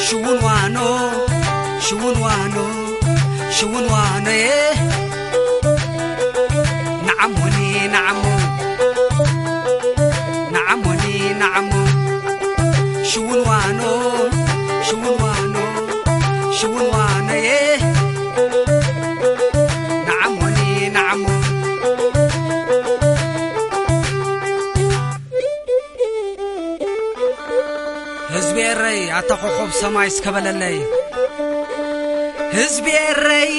ሽውንዋኖ ሽውንዋኖ ሽውንዋኖ የ ነዓሞኒ ነዓሞ ነዓሞኒ ነዓሞ ሽውንዋኖ ሽውንዋኖ ሽውንዋኖ የ ነዓሞኒ ነዓሞ ህዝቢ ኤረይ ኣታ ኮኾብ ሰማይ እስከ በለለይ። ህዝቢ ኤረይ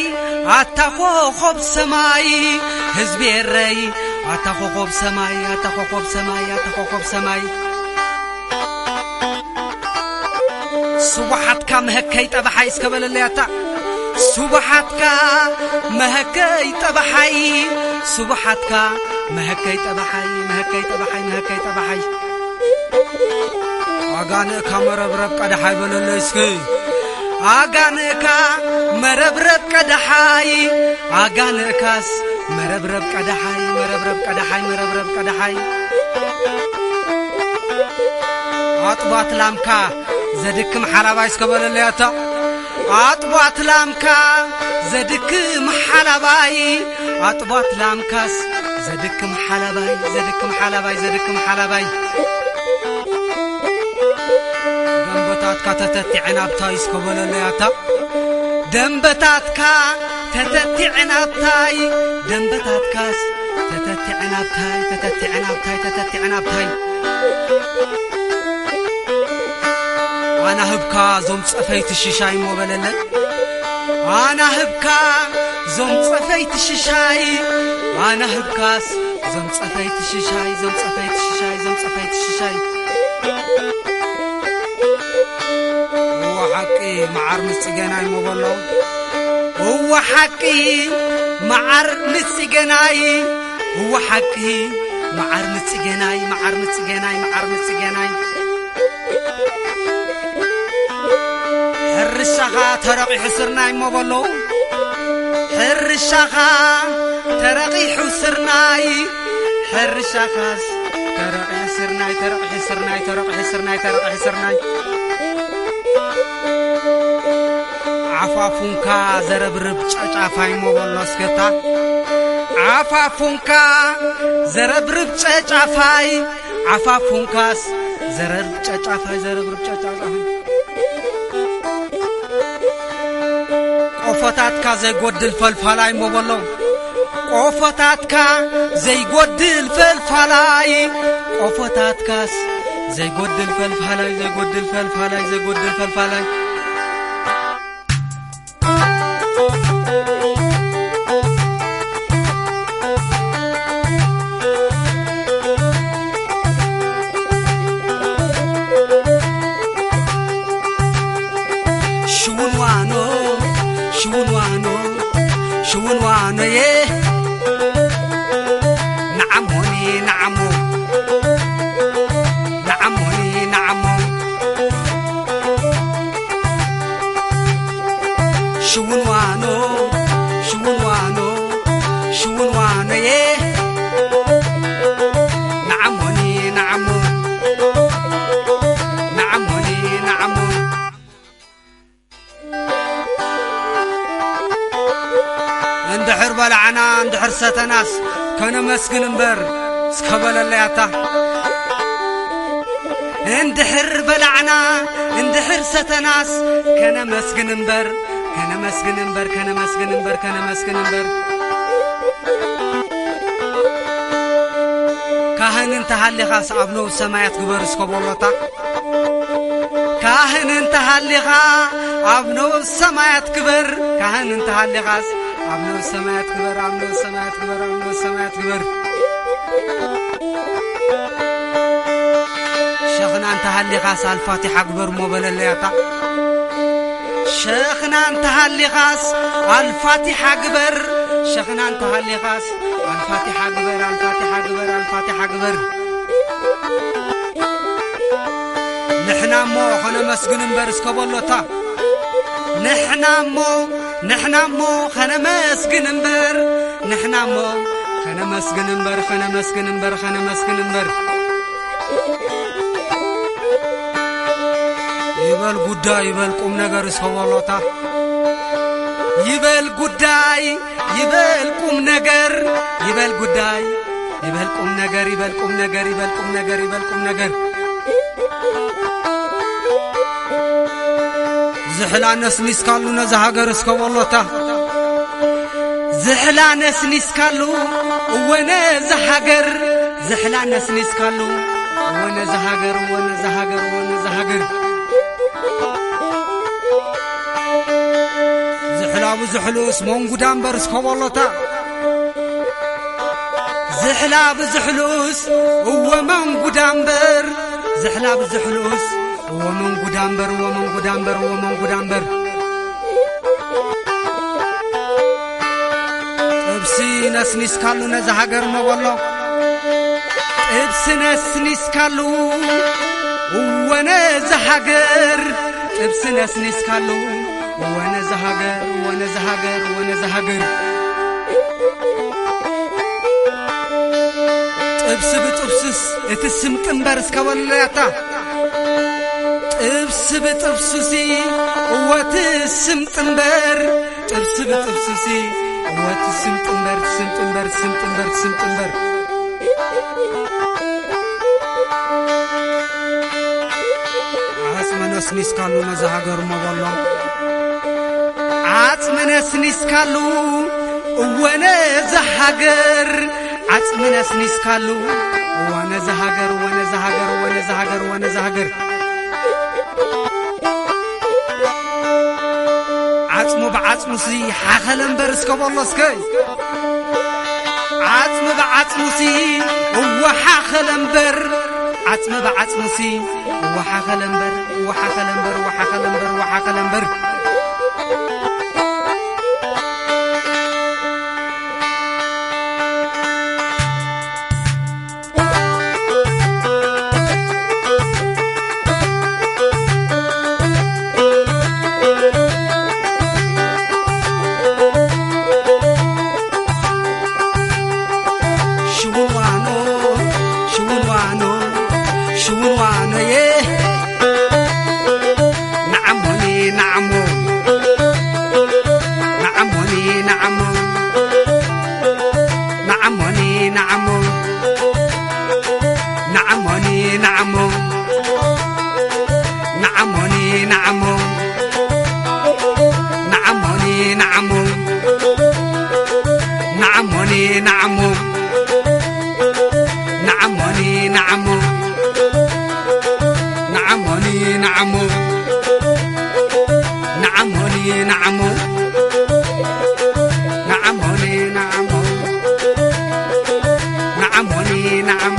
ኣታ ኮኾብ ሰማይ፣ ህዝቢ ኤረይ ኣታ ኮኾብ ሰማይ፣ ኣታ ኮኾብ ሰማይ፣ ኣታ ኮኾብ ሰማይ። ስቡሓትካ መሀከይ ጠባሓይ እስከ በለለይ ኣታ። ስቡሓትካ መሀከይ ጠባሓይ፣ ስቡሓትካ መሀከይ ጠባሓይ፣ መሀከይ ጠባሓይ፣ መሀከይ ጠባሓይ። ኣጋንእካ መረብረብ ቀዳሓይ በለለይ እስኪ። ኣጋንእካ መረብረብ ቀዳሓይ፣ ኣጋንእካስ መረብረብ ቀዳሓይ፣ መረብረብ ቀዳሓይ፣ መረብረብ ቀዳሓይ። ኣጥባት ላምካ ዘድክም ሓላባይ እስከ በለለይ ኣታ። ኣጥባት ላምካ ዘድክም ሓላባይ፣ ኣጥባት ላምካስ ዘድክም ሓላባይ፣ ዘድክም ሓላባይ፣ ዘድክም ሓላባይ። ደንበታትካ ተተቲዐ ናብታይ እስከ በለለይ ኣታ። ደንበታትካ ተተቲዐ ናብታይ፣ ደንበታትካስ ተተቲዐ ናብታይ፣ ተተቲዐ ናብታይ፣ ተተቲዐ ናብታይ። ኣናህብካ ዞም ጸፈይቲ ሽሻይ እሞ በለለይ። ኣናህብካ ዞም ጸፈይቲ ሽሻይ፣ ኣናህብካስ ዞም ጸፈይቲ ሽሻይ፣ ዞም ጸፈይቲ ሽሻይ፣ ዞም ጸፈይቲ ሽሻይ። እወ ሓቂ መዓር ምስ ጽገናይ እሞ በሎ። እወ ሓቂ መዓር ምስ ጽገናይ፣ እወ ሓቂ መዓር ምስ ጽገናይ፣ መዓር ምስ ጽገናይ፣ መዓር ምስ ጽገናይ። ሕርሻኻ ተረቒሑ ስርናይ እሞ በሎ። ሕርሻኻ ተረቒሑ ስርናይ፣ ሕርሻኻስ ተረቒሑ ስርናይ፣ ተረቒሑ ስርናይ፣ ተረቒሑ ስርናይ፣ ተረቒሑ ስርናይ። ዓፋፉንካ ዘረብርብ ጨጫፋይ እሞ በሎ እስከታ። ዓፋፉንካ ዘረብርብ ጨጫፋይ፣ ዓፋፉንካስ ዘረርብ ጨጫፋይ፣ ዘረብርብ ጨጫፋይ። ቆፎታትካ ዘይጎድል ፈልፋላይ እሞ በሎ። ቆፎታትካ ዘይጎድል ፈልፋላይ፣ ቆፎታትካስ ዘይጎድል ፈልፋላይ፣ ዘይጎድል ፈልፋላይ፣ ዘይጎድል ፈልፋላይ። ሽውንዋኖ ሽውንዋኖ ሽውንዋኖ የ ነዓሞኒ ነዓሞ ነዓሞኒ ነዓሞ ሽውንዋኖ ሽውንዋኖ ሽውንዋኖ የ ነዓሞኒ ነዓሞ ነዓሞኒ ነዓሞ። እንድሕር በላዕና እንድሕር ሰተናስ ከነመስግን እምበር እስከ በለለይ ኣታ። እንድሕር በላዕና እንድሕር ሰተናስ ከነመስግን እምበር፣ ከነመስግን እምበር፣ ከነመስግን እምበር፣ ከነመስግን እምበር። ካህን እንተሃሊኻስ ኣብ ነውስ ሰማያት ግበር እስከ በሎታ። ካህን እንተሃሊኻ ኣብ ነውስ ሰማያት ግበር፣ ካህን እንተሃሊኻስ ኣብ ነውስ ሰማያት ግበር፣ ኣብ ነውስ ሰማያት ግበር፣ ኣብ ነውስ ሰማያት ግበር። ሸኽና እንተሃሊኻስ ኣልፋቲሓ ግበር እሞ በለለይ ኣታ። ሸኽና እንተሃሊኻስ ኣልፋቲሓ ግበር፣ ሸኽና እንተሃሊኻስ ኣልፋቲሓ ግበር፣ ኣልፋቲሓ ግበር፣ ኣልፋቲሓ ግበር። ንሕና እሞ ኸነመስግን እምበር እስከ በሎታ። ንሕና እሞ፣ ንሕና እሞ ኸነመስግን እምበር፣ ንሕና እሞ ኸነመስግን እምበር፣ ኸነመስግን እምበር፣ ኸነመስግን እምበር። ይበል ጉዳይ ይበል ቁም ነገር እስከ ወሎታ። ይበል ጉዳይ ይበል ቁም ነገር፣ ይበል ጉዳይ ይበል ቁም ነገር፣ ይበል ቁም ነገር፣ ይበል ቁም ነገር፣ ይበል ቁም ነገር። ዝሕላ ነስኒስካሉ ነዛ ሃገር እስከ ወሎታ። ዝሕላ ነስኒስካሉ እወ ነዛ ሃገር፣ ዝሕላ ነስኒስካሉ እወ ነዛ ሃገር፣ እወ ነዛ ሃገር፣ እወ ነዛ ሃገር። ዝሕላ ብዙሕሉስ መንጉዳ እምበር እስከ ወሎታ። ዝሕላ ብዙሕሉስ እወ መንጉዳ እምበር፣ ዝሕላ ብዙሕሉስ እወ መንጉዳ እምበር፣ እወ መንጉዳ እምበር፣ እወ መንጉዳ እምበር። ጥብሲ ነስኒስካሉ ነዛ ሃገር መበሎ። ጥብሲ ነስኒስካሉ እወ ነዛ ሃገር፣ ጥብሲ ነስኒስካሉ እወ ነዛ ሃገር፣ እወ ነዛ ሃገር፣ እወ ነዛ ሃገር። ጥብሲ ብጥብሱስ እቲ ስምጢ እምበር እስከ በለያታ። ጥብሲ ብጥብሱሲ እወ እቲ ስምጢ እምበር፣ ጥብሲ ብጥብሱሲ እወ እቲ ስምጢ እምበር፣ ስምጢ እምበር፣ ስምጢ እምበር፣ ስምጢ እምበር። ዓጽመ ነስኒስካሉ ነዛ ሃገር መበሎ። ዓጽመ ነስኒስካሉ እወ ነዛ ሃገር፣ ዓጽመ ነስኒስካሉ እወ ነዛ ሃገር፣ እወ ነዛ ሃገር፣ እወ ነዛ ሃገር፣ እወ ነዛ ሃገር። ዓጽሙ ብዓጽሙሲ ሓኸለ እምበር እስከ በሎ እስከ። ዓጽሚ ብዓጽሙሲ እወ ሓኸለ እምበር፣ ዓጽሚ ብዓጽሙሲ እወ ሓኸለ እምበር፣ እወ ሓኸለ እምበር፣ እወ ሓኸለ እምበር፣ እወ ሓኸለ እምበር። ሽውንዋኖ፣ ሽውንዋኖ፣ ሽውንዋኖዬ። ነዓሞኒ ነዓሞ፣ ነዓሞኒ ነዓሞ፣ ነዓሞኒ ነዓሞ፣ ነዓሞኒ ነዓሞ፣ ነዓሞኒ ነዓሞ፣ ነዓሞኒ ነዓሞ፣ ነዓሞኒ ነዓሞ፣ ነዓሞኒ ነዓሞ፣ ነዓሞኒ ነዓሞ፣ ነዓሞኒ ነዓሞ፣ ነዓሞኒ ነዓሞ፣ ነዓሞኒ ነዓሞ።